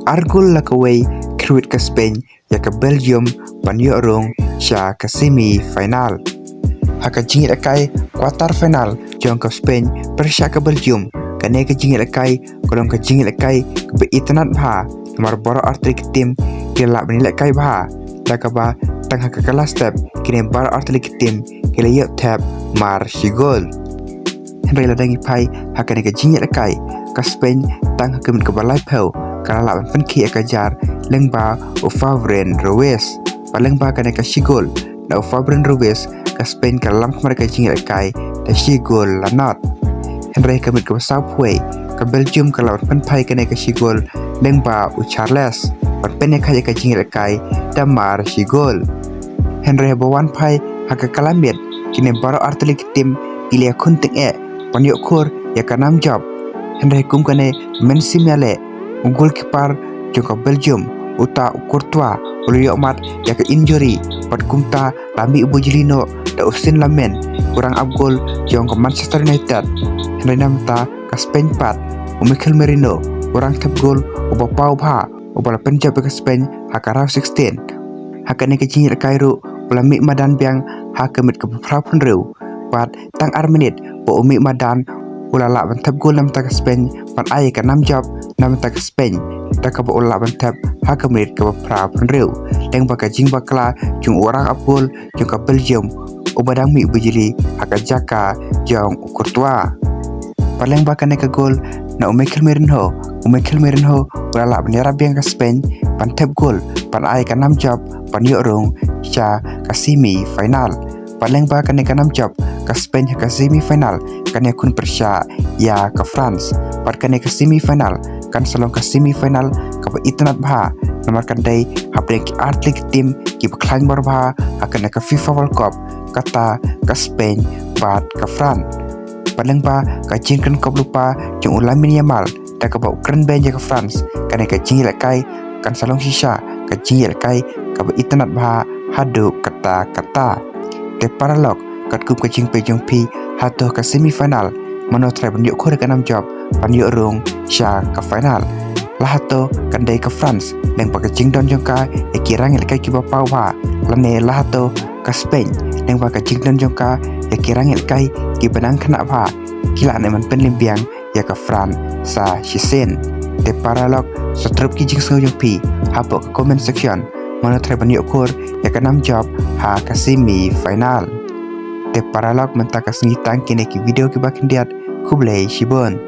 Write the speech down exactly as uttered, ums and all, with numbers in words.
Ar gol la kawei khyrwit ka Spain ïa ka Belgium ban ïoh rung sha ka semi final. Ha ka jingïalehkai quarter final jong ka Spain pyrshah ka Belgium, kane ka jingïalehkai ka long ka jingïalehkai kaba itynnad bha namar baroh artylli ki tim ki la lah ban ïalehkai bha, da kaba tang ha ka kylla step kine baroh artylli ki tim ki la ïoh thep mar shi gol. Hynrei lada ngi phai ha kane ka jingïalehkai, ka Spain tang ha ka minit kaba laiphew ka la lah ban pynkhih ïa ka jar lyngba u Fabian Ruiz. Bad lyngba kane ka shi gol na u Fabian Ruiz, ka Spain ka la lam khmat ïa ka jingïalehkai da shi gol la nod. Hynrei ha ka minit kaba sawphew wei, ka Belgium ka la lah ban pynphai kane ka shi gol lyngba u Charles bad pynïakhih ïa ka jingïalehkai da mar shi gol. Hynrei haba wan phai ha ka kylla miet, kine baroh artylli ki tim ki la ïakhun tyngeh ban ïoh khur ïa ka nam jop. Hynrei kum kane, mynsiem ïaleh, u goalkeeper jong ka Belgium, uta u Courtois, u la ïoh mad ïa ka injury bad kumta la mih bujli noh da u Saint-Maximin, u rangap gol jong ka Manchester United. Hynrei namar ka Spain pat, u Mikel Merino, u rangthep gol uba paw bha, uba la pynjop ïa ka Spain ha ka round sixteen. Ha kane ka jingïalehkai ruh u la mih madan biang ha ka minit kaba phra phew hynriew. Bad tang ar minit ba u mih madan, u la lah ban thep gol namar ka Spain ban ai ïa ka nam jop namar ka Spain, da kaba u la lah ban thep ha ka minit kaba phra phew hynriew lyngba ka jingbakla jong u rangap gol jong ka Belgium, uba dang mih bujli ha ka jaka jong u Courtois. Bad lyngba kane ka gol na u Mikel Merino, u Mikel Merino u la lah ban ïarap biang ka Spain ban thep gol ban ai ka nam jop ban ïoh rung sha ka semi final. Bad lyngba kane ka nam jop ka Spain ha ka semi final kan ïakhun pyrshah ïa ka France. Bad kane ka semi final kan sa long ka semi final kaba itynnad bha, namar kan dei hapdeng ki artylli ki tim kiba khlaiñ bor bha ha kane ka FIFA World Cup, kata ka Spain bad ka France. Bad lyngba ka jingkren kop lypa jong u Lamine Yamal, da kaba u kren beiñ ïa ka France, kane ka jingïalehkai kan sa long shisha ka jingïalehkai kaba itynnad bha haduh katta katta. Te paralok, katkum ka jingpeit jong phi, hato ka semi final, mano trai ban ïoh khur ïa ka nam jop ban ïoh rung sha ka final? La hato kan dei ka France lyngba ka jingdon jong ka ïa ki rangïalehkai kiba paw bha, lane la hato ka Spain lyngba ka jingdon jong ka ïa ki rangïalehkai kiba nang khynnah bha, ki lah ne ban pynlip biang ïa ka France sa shisien? Te paralok, sa drop ki jingsngew jong phi hapoh ka comment section. Mano trai ban ïoh khur ïa ka nam jop ha ka semi final? Te paralok, mynta ka sngi tang kine ki video kiba khyndiat. Khublei shibun.